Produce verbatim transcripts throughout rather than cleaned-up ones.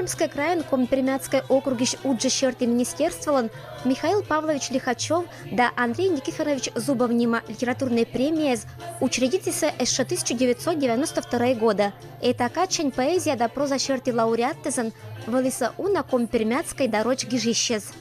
Пермской крайын Коми-Пермяцкой округысь уджысь серти министерстволӧн Михаил Павлович Лихачёв да Андрей Никифорович Зубов нима литературнӧй премияяс учредитісӧ эшшӧ тысяча девятьсот девяносто второй годӧ. Этакадсянь поэзия да проза серти лауреаттэзӧн вӧлісӧ уна коми-пермяцкӧй да роч гижысьӧс.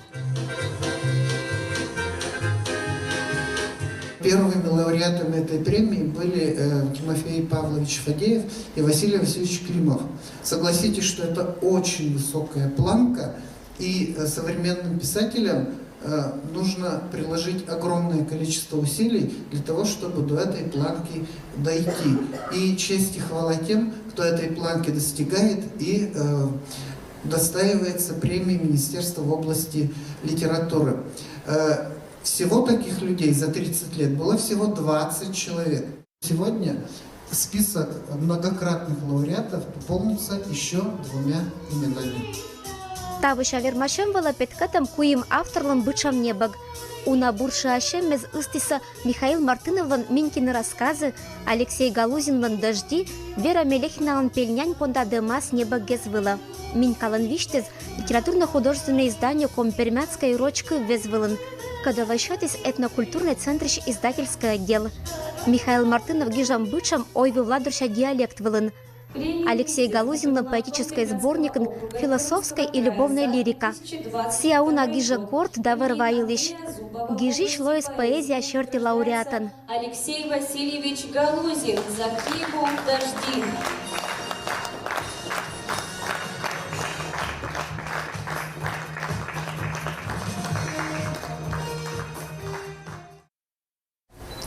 Первыми лауреатами этой премии были э, Тимофей Павлович Фадеев и Василий Васильевич Климов. Согласитесь, что это очень высокая планка, и э, современным писателям э, нужно приложить огромное количество усилий для того, чтобы до этой планки дойти. И честь и хвала тем, кто этой планки достигает и э, достаивается премии Министерства в области литературы. Э, Всего таких людей за тридцать лет было всего двадцать человек. Сегодня список многократных лауреатов пополнится еще двумя именами. Та вӧсна вермасьӧм вылӧ петкӧдтӧм куим авторлӧн бытшӧм небӧг. Уна бур шыасьӧммес ыстісӧ Михаил Мартыновлӧн «Минькины рассказы», Алексей Галузинлӧн «Дожди», Вера Мелехиналӧн «Пельнянь понда дӧмас» небӧгъяс вылӧ. «Минькалӧн висьтыс» — литературно-художественнӧй издание коми-пермяцкӧй и роч кыв вӧзйӧм вылын, кодӧс вӧзйӧдіс этнокультурнӧй центрысь издательскӧй отдел. Михаил Мартынов гижӧм бытшӧм ойвывладорся диалект вылын. Алексей Галузинлӧн поэтическӧй сборникын философскӧй и любовнӧй лирика. Сійӧ уна гижӧ горт да вӧр-ва йылысь. Гижысь лоис поэзия серти лауреатӧн. Алексей Васильевич Галузин за книгу «Дожди».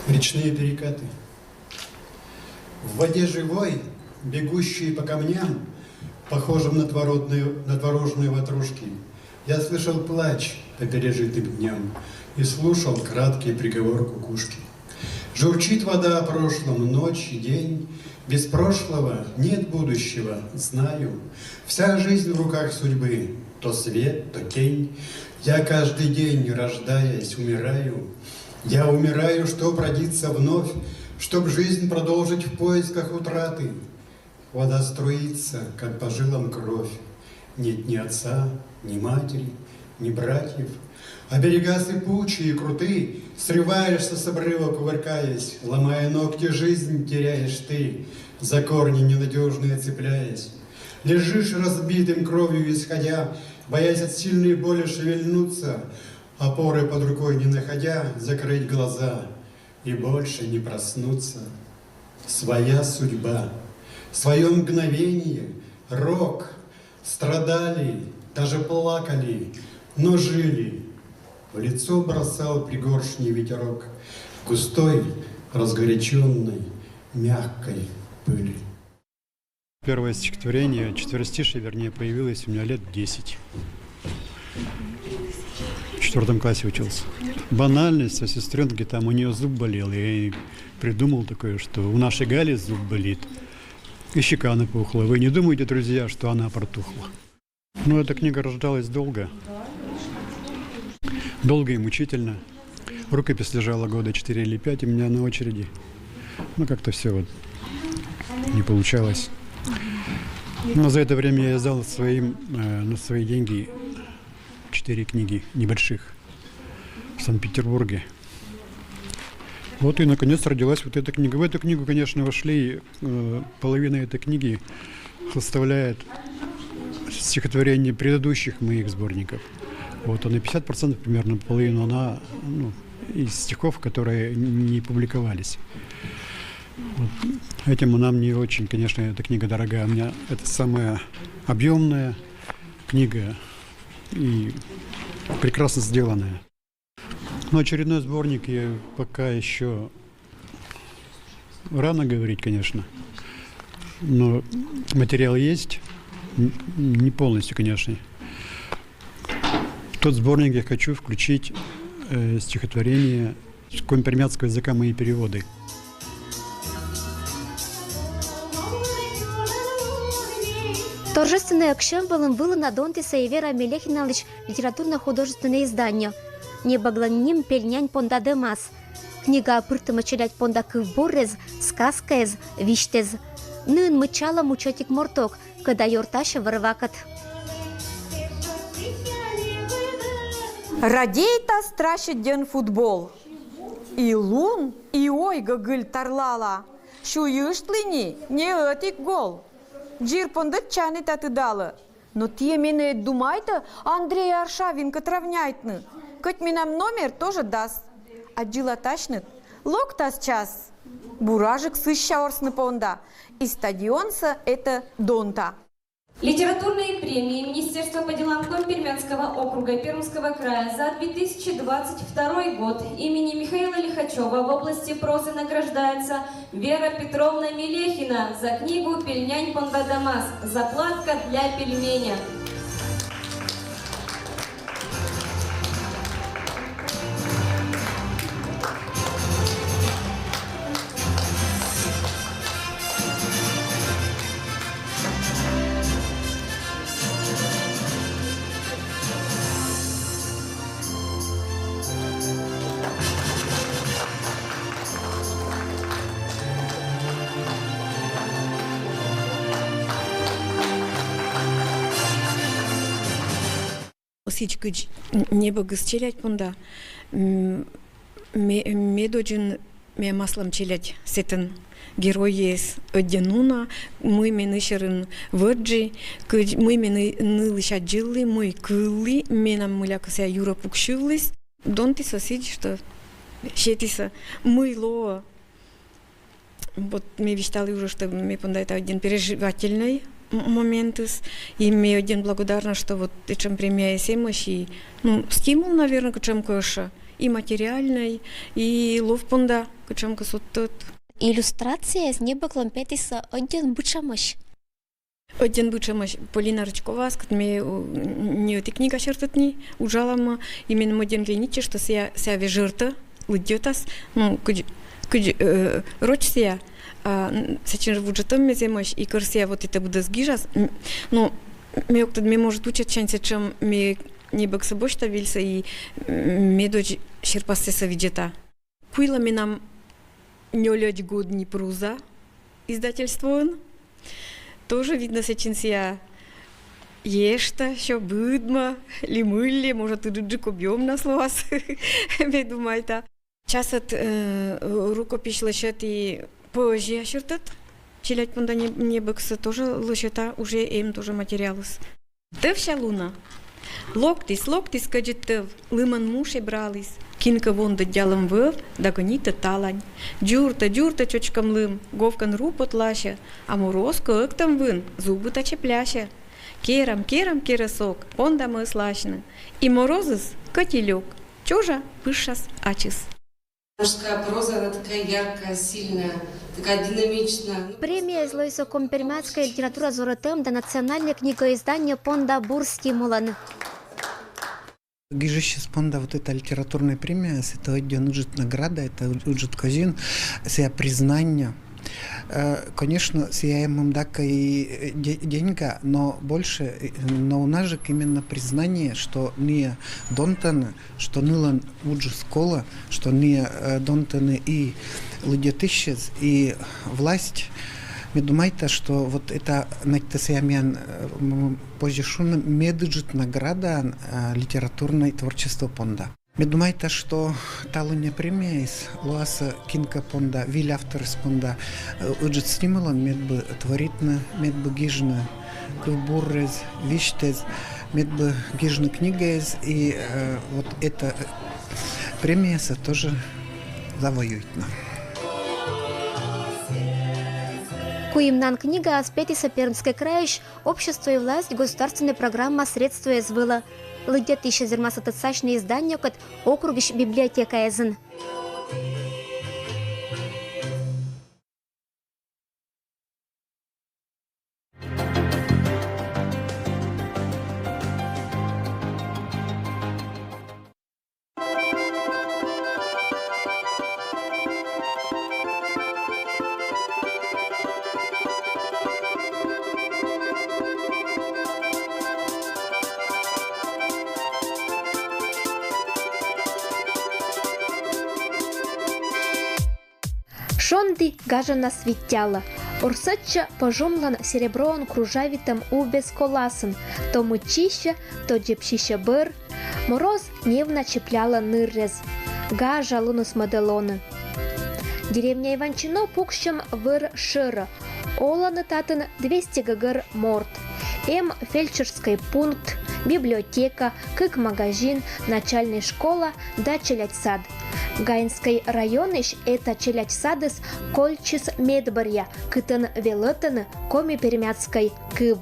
Речные перекаты. В воде живой, бегущие по камням, похожим на, твородные, на творожные ватрушки, я слышал плач по пережитым дням и слушал краткий приговор кукушки. Журчит вода о прошлом ночь и день. Без прошлого нет будущего, знаю. Вся жизнь в руках судьбы, то свет, то тень. Я каждый день, рождаясь, умираю. Я умираю, чтоб родиться вновь, чтоб жизнь продолжить в поисках утраты. Вода струится, как по жилам кровь. Нет ни отца, ни матери, ни братьев. А берега сыпучие и круты, срываешься с обрыва, кувыркаясь, ломая ногти, жизнь теряешь ты, за корни ненадежные цепляясь. Лежишь разбитым, кровью исходя, боясь от сильной боли шевельнуться, опоры под рукой не находя, закрыть глаза и больше не проснуться. Своя судьба, свое мгновение, рок. Страдали, даже плакали, но жили. В лицо бросал пригоршни ветерок, густой, разгоряченной, мягкой пыли. Первое стихотворение, четверостишее, вернее, появилось у меня лет в десять. В четвертом классе учился. Банальность, а сестренки там, у нее зуб болел, и придумал такое, что у нашей Гали зуб болит, и щека напухла. Вы не думайте, друзья, что она протухла. Ну, эта книга рождалась долго. Долго и мучительно. Рукопись лежала года четыре или пять у меня на очереди. Ну, как-то все вот не получалось. Но за это время я издал своим, э, на свои деньги четыре книги небольших в Санкт-Петербурге. Вот и наконец родилась вот эта книга. В эту книгу, конечно, вошли, э, половина этой книги составляет стихотворение предыдущих моих сборников. Вот, а на пятьдесят процентов примерно половину она, ну, из стихов, которые не публиковались. Вот. Этим она мне очень, конечно, эта книга дорогая. У меня это самая объемная книга и прекрасно сделанная. Но очередной сборник, я пока еще рано говорить, конечно. Но материал есть, н- не полностью, конечно. В тот сборник я хочу включить э, стихотворение с коми-пермяцкого языка «Мои переводы». Торжественнӧй ӧксьӧм вылын вылына донтісӧ и Вера Мелехиналысь литературно-художественнӧй издание. Небӧглӧн ним «Пельнянь понда дӧмас». Книгаӧ пыртӧма челядь понда кывбурӧс, сказкаӧс, висьтӧс. Нин мыччалӧ мучӧтик мортӧг, кӧда ёртасьӧ вӧр-вакӧд. Радейтас трась ӧдйӧн футбол. И лун, и ойгӧгыль тарлала. Сюйыштлі ни не ӧтик гол. Дзир пондӧдчаныд татыдалӧ. Но тіӧ менӧ ӧд думайтӧ Андрей Аршавинкӧд равняйтны. Кӧть менам номер тоже дас. Аддзылатасьныд, локтас час. Буражык сысся ворсны понда. И стадионсӧ этӧ донта. Литературные премии Министерства по делам Коми-Пермяцкого округа Пермского края за две тысячи двадцать второй год имени Михаила Лихачева в области прозы награждается Вера Петровна Мелехина за книгу «Пельнянь понда дамас. Заплатка для пельменя». Сідз кыдз небӧгыс челядь понда, м, ме-, медодзын мем аслам челядь сэтӧн геройяс ӧдйӧн уна, мый ме нӧшта вӧрджи, кыдз мый ме ны-, нылысь аддзылі, мый кылі, менам мыйлакӧ сійӧ юрӧ пуксьыліс. Донтісӧ сідз, что сетісӧ, мый лоӧ. Вот ме висьталі уже, что ме понда этӧ ӧдйӧн переживательнӧй м-, моментыс, и ме ӧдйӧн благодарна, что вот этшӧм премияыс эмӧсь, и, ну, стимул, наверно, кутшӧмкӧ ещё, и материальнӧй, и лов понда кутшӧмкӧ содтӧд. Иллюстрацияяс небӧглӧн петісӧ ӧдйӧн быдсямӧсь. Ӧдйӧн быдсямӧсь Полина Рычковаыскӧд, ме, у, не ӧти книга сертӧдтӧ нин уджалам, и меным ӧдйӧн гӧгӧрвоитчӧ, что сійӧ, сійӧ вежӧртӧ лыддьӧтас, ну, кыдз, кыдз, э, роч сійӧ, а, н-, сэтшӧм вуджӧдӧмыс эмӧсь, и кор сійӧ вот этӧ быдӧс гижас, м, ну, ме ог тӧд, ме, может, вучитча сэтшӧм, ме небӧгсӧ босьта выльсӧ и, м, медодз серпассӧ видзӧда. Куйлӧ менам нёльӧдз год ни пруза издательствоын. Тоже, видно, сэтшӧм сійӧ ещӧ, ещӧ быдмӧ ли мый ли, может, ыджыдджык объёмнас лоас, ме думайта. Часӧд, э, рукопись лӧсьӧді поэзия сертӧд. Челядь понда не-, небӧгсӧ тоже лӧсьӧта, уже эм тоже материалыс. Тӧвся лунӧ. Локтіс, локтіс кӧдзыд тӧв, лымӧн му шебраліс. Кинкӧ вондӧдъялӧм вӧв да гӧнитӧ талань. Дзуртӧ, дзуртӧ чӧчкӧм лым, говкӧн ру потласьӧ, а мороз кӧӧктӧм вын зубы татчӧ плясьӧ. Керам, керам, керӧ сок, пондамӧс ласьны. И морозыс кӧть и лёк, чужа пышшас ачыс. Мужская проза, она такая яркая, сильная, такая динамичная. Ну, премияыс лои со Коми-Пермяцкӧй литература зорӧтӧм да национальнӧй книгоиздание понда бур стимулӧн. Гижысьяс понда вот эта литературная премия, с-, это ӧдйӧн ыджыд награда, это ыджыд козин, сійӧ признание. Э, конечно, сійӧ эм дакӧ и, э, де-, деньга, но больше, э, но унажык именно признание, что ныа донтӧны, что нылӧн уджыс колӧ, что ныа, э, донтӧны и лыддьӧдысьяс, и власть. Ме думайта, что вот это, значит, сійӧ миян, э, м, позьӧ шуны, медыджыд награда, э, литературнӧй творчество понда. Ме думайта, что талунъя премияыс лоас кинкӧ понда, выль авторъяс понда, э, ыджыд стимулӧн, мед бы творитны, мед бы гижны кывбуръяс, висьтъяс, мед бы гижны книгаыс, и, э, вот эта, э, премиясӧ тоже завоюйтны. Куимнан книгаыс петісӧ Пермскӧй крайысь «Общество и власть» государственнӧй программа средствояс вылӧ. Лыддьӧдысьяс вермасны тӧдсасьны изданиеыскӧд округысь библиотекаясын. Шонді гажанас виттялӧ. Орсӧдчӧ пӧжомлӧн сереброӧн кружавитӧм увбес коласын. То мыччысьӧ, то дзебсьысьӧ бӧр. Мороз невна чиплялӧ ныррез. Гажа луныс мӧдӧ лоны. Деревня Иванчино пуксьӧм вӧр шӧрӧ. Олӧны татын двести гӧгӧр морт. Эм фельдшерскӧй пункт, библиотека, кык магазин, начальнӧй школа да челядь сад. Гаинскӧй районысь эта челядь садыс кольччис медбӧръя, кытӧн велӧтӧны коми-пермяцкӧй кыв.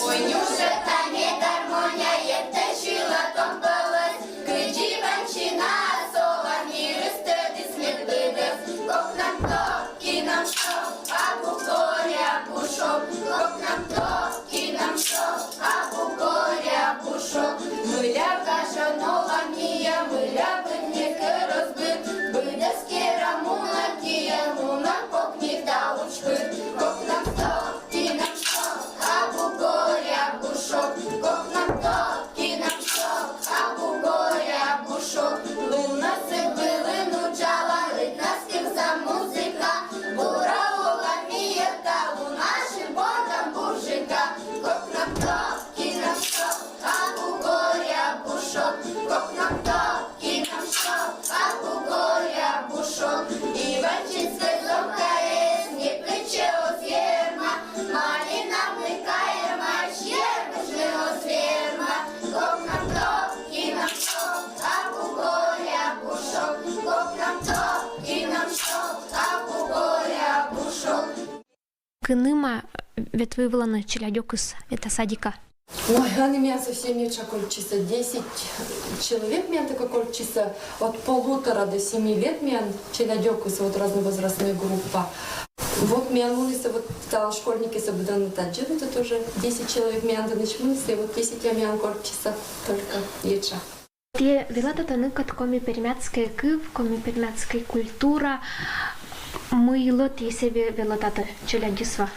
Ой, Нюша, тане гармоня, еттӧ сьылӧ томпӧлӧс, кыдзи ванчина, солан йирыс тӧдіс мед быдӧс. Кокнам ток, кинам шок, абу горя, абу шок. Кокнам ток, кинам шок, абу горя, абу шок. Мыля гажа нолан мия, мыля быдмет кӧрӧс быд, быдӧс кера муна кия, муна кокни да уджбыд. Кокнам ток, кинам шок, абу горя, абу шок. Кокнам ток, кинам шок, абу горя, абу шок. Луннас вылын уджалан, лыднас кывза музыка. Бура олан мия талун, ашын бӧрдам бурджыка. Кокнам ток, кинам шок, абу горя, абу шок. Кокнам ток, кинам шок, абу горя, абу шок. Иванчинскӧй зонкаыс некытчӧ оз верма, Малинавны кайӧма, сьӧрыштны оз верма. Кокнам ток, кинам шок, абу горя, абу шок. Кокнам ток, кинам шок, абу горя, абу шок. Кӧні ма ветлывлӧны челядьӧкыс эта садика? Ой, ӧні миян совсем этша кольччисӧ, десять человек миян тӧкӧ кольччисӧ, от полутора до семи лет миян челядьӧкыс, вот разновозрастная группа. Вот миян мунісӧ, вот та школьникъясӧ быдӧнлы тадзи, вот это уже десять человек миян дінӧ мунісӧ, вот десять миян кольччисӧ только этша. Ті велӧдтӧ ныкӧд коми-пермяцкӧй кыв, коми-пермяцкӧй культура. Мыйлы ті сэсся ве-, велӧдтӧ челядьыс вылас?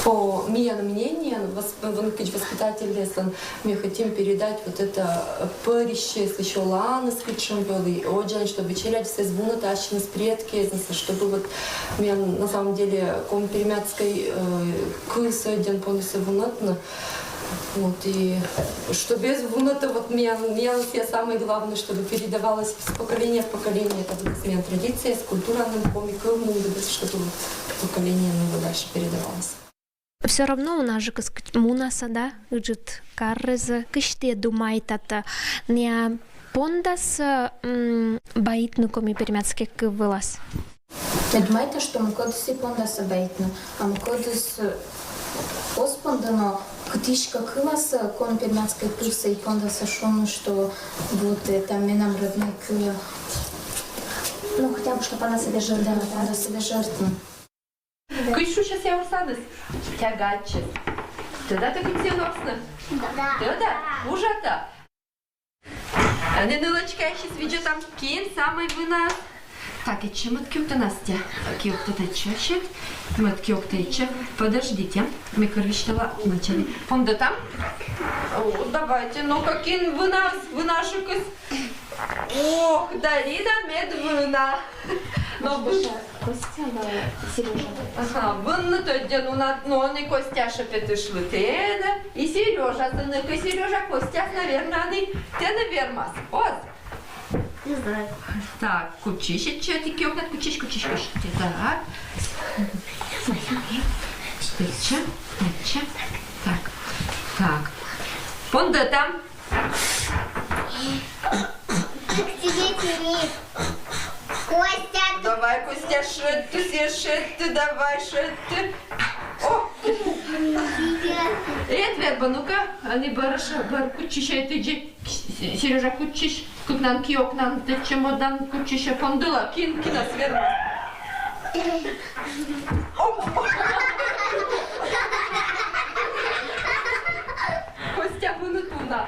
По миян мнениям, восп-, вон кыдз воспитательяслӧн, мы хотим передать вот это, э, пӧрысьӧ сылысь оланыс кытшӧм вӧлі, и очень, чтобы челядьыс вунӧ ассьыныс предкъясысь, чтобы вот миян на самом деле коми-пермяцкӧй, э, кыв сійӧн понда вунӧдны. Вот, и чтобы эз вунӧдны, вот миян, миян самое главное, чтобы передавалось с поколения в поколение, это вот миян традиция, с культура, нам коми кыв, ну, вот, чтобы вот поколение, ну, вот дальше передавалось. Всё равно унажыкыс кыдз мунасӧ да, ыджыд каррезӧ, кыдз ті думайтатӧ, найӧ пондасӧ, м, баитны коми-пермяцкӧй кыв вылас? Ме думайта, что мукӧдыс и пондасӧ баитны, а мукӧдыс, э, оз понды, но кытыськӧ кыласӧ коми-пермяцкӧй кывсӧ и пондасӧ шуны, что вот это менам роднӧй кыв. Ну, хотя бы, что пондасӧ вежӧртны. Да, пондасӧ вежӧртны. Кыдз шусьӧ сійӧ ворсаныс? Тягачыс. Тӧдатӧ, кыдз сійӧн ворсны? Да. Тӧдӧ? Ужатӧ? А нӧ, нылӧчкаясыс, видзӧдам, кин самӧй вынас. Так, этчӧ мӧд киоктӧ, Настя. Киоктӧ этчӧ, сет. Мӧд киоктӧ этчӧ. Подождите. Ме кӧр висьтала вначале. Пондӧтам. О, давайте, ну-ка, кин вынас, вынашӧкыс. Ох, Дарина мед вына. Но вы- Костя да Серёжа. Ага, вынны тӧддьӧ нунад, но ӧні Костя шепетышлы тэнӧ. И Серёжа, сыныкӧ, Серёжа, Костя, наверно, ӧні тэнӧ вермас. Оз? Не знаю. Так, кучысь, этчӧ, ті киокнад кучысь, кучысь, кучысь. Так. Этчӧ, этчӧ. Так, так. Пондӧтам. К тебе тянет. Костя, ты- Давай, Костя, шедьты, сійӧ шедьты, давай, шедьты. О! Привет. Эд вермы, ну-ка, ӧні бӧр, бӧр кучысь, этчӧ. Серёжа, кучысь, кыкнан киокнан, этчӧ, мӧдан кучысь, пондылӧ, кин, кинас вермас. О! Костя, вынны тунӧ.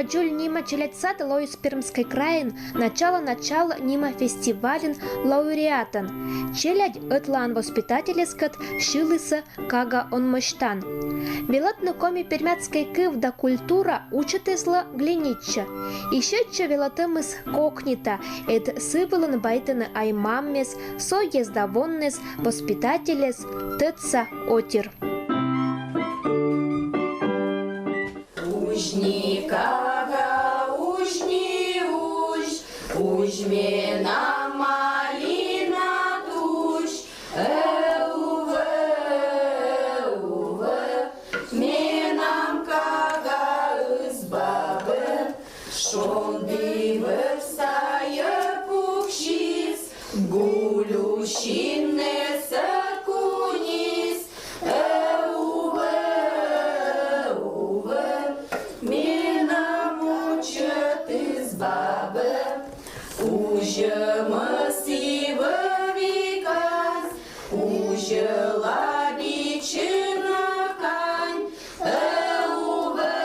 «Джуль» нима челядьсад лоис Пермскӧй крайын «Начало-начало» нима фестивальын лауреатӧн. Челядь ӧтлаын воспитательыскӧд сьылісӧ кага он мӧсьтан. Велӧдны коми-пермяцкӧй кыв да культура учитіс лӧ Глиниччӧ. И сетчӧ велӧдӧмыс кокнита, эд сы вылын байтӧны ай-маммес, сойяс да воннас, воспитательяс, тӧдса отир. Узь ни, кага, узь ни, узь, узь менам малина тусь. Э, уве, уве, менам кагаыс бабӧ, шонді вӧв сайӧ пуксис, гулю синнысӧ кунис. Э, уве, уве, менам учӧтыс бабӧ, узьӧмыс и вӧвикас, узьӧ ладичына кань. Э, уве,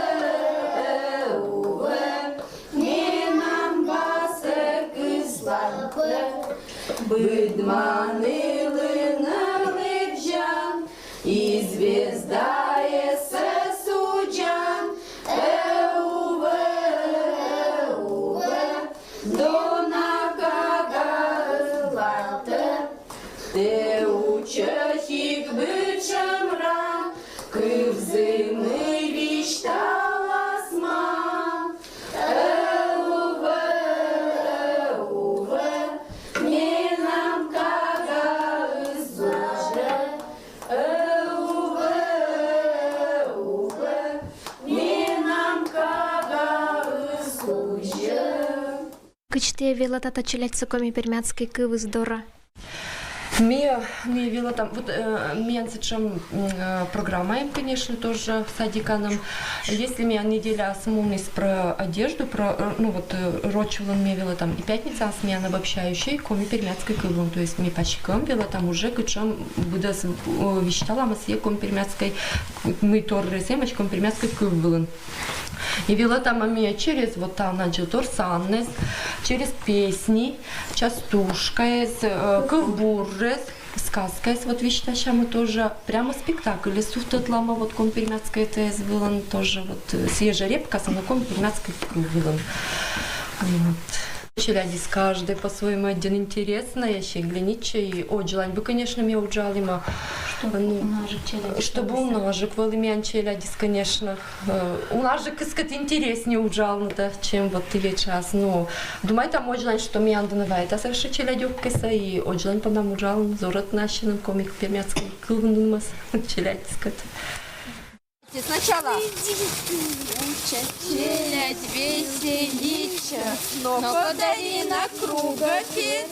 э, уве, менам басӧкыс лапӧ, быдма нылынӧ лэбзян, и звездаэсӧс судзан. Э, уве, э, уве, дона кагаӧ лаптӧ. Тэ учӧсь ик быдсяма, кывзы, мый висьталас ма. Э, уве, э, уве, менам кагаыс узьӧ. Э, уве, э, уве, менам кагаыс узьӧ. Кыдз ті велӧдтанныд челядьсӧ коми-пермяцкӧй кывйыс дорӧ? Ми, ми велӧдтам, вот, э, миян сэтшӧм, м, э, программа эм, конечно, тоже садиканым. Если миян неделяас муніс про одежду, про, э, ну вот, э, роч вылын ми велӧдтам, и пятницаас миян обобщающий коми-пермяцкӧй кыв вылын. То есть ми паськӧм велӧдтам уже кытшӧм быдӧс, э, висьталам сійӧ коми-пермяцкӧй, мый торъяс эмӧсь коми-пермяцкӧй кыв вылын. И велӧдтам ми через вот та надзӧ торсанныс, через песни, частушкаяс, э, кывбуръяс, сказкаяс вот висьтасьӧмӧ тоже. Прямо спектакльяс сувтӧдлам вот коми-пермяцкӧй кыв вылын тоже вот, э, сійӧ жӧ репкасӧн, но коми-пермяцкӧй кыв вылын. Вот. Челядьыс каждӧй по-своему ӧдйӧ интереснӧй, а сійӧ Глиниччӧ, и одзылань бы, конечно, ми уджалім. Чтобы, ну, унажык челядьыс, чтобы унажык вӧлі миян челядьыс, конечно. Э, унажыкыскӧд интересней уджалны да, чем вот тіян час. Ну, думайтам одзылань, что миян дінӧ вайӧ да сэтшӧм челядь, ӧкмысса, и одзылань понам уджалны, зорӧтны ассьыным коми-пермяцкӧй кыв нуӧднымӧс челядьыскӧд. Сначала. Уча челядь веселитчӧ, но кодарина кругӧ пет.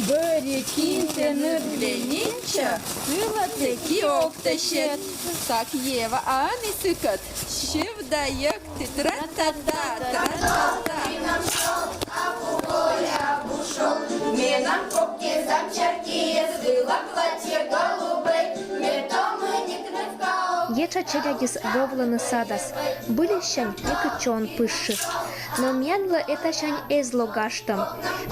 Бӧрйӧ кинтӧ ныр Глиниччӧ, сылӧ тэки ог тӧ сет. Так, Ева, а ӧні сыкӧд сьыв да йӧкты, тра-та-та, тра-та-та. Менам кок кезам чаркиӧсь, было платье голубой, ме томыник нывка ог. Етша челядьыс вӧвлӧны садас, выльыссянь некытчӧ он пышйы. Но миянлы этасянь эз ло гажтӧм.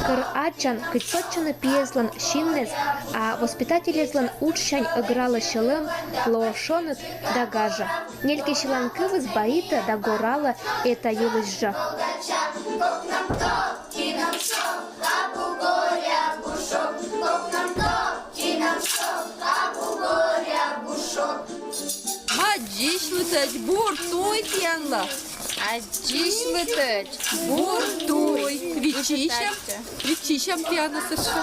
Кӧр аддзан, кыдз сотчӧны пиыслӧн синнас, а воспитательыслӧн уджсянь ӧгралӧ сьӧлӧм, лоӧ шоныд да гажа. Нелькисьлӧн кывйыс баитӧ да горалӧ эта йылысь жӧ. Аддзысьлытӧдз бур туй тіянлы. Аддзысьлытӧдз бур туй. Виччысям, виччысям пиянӧс ещё.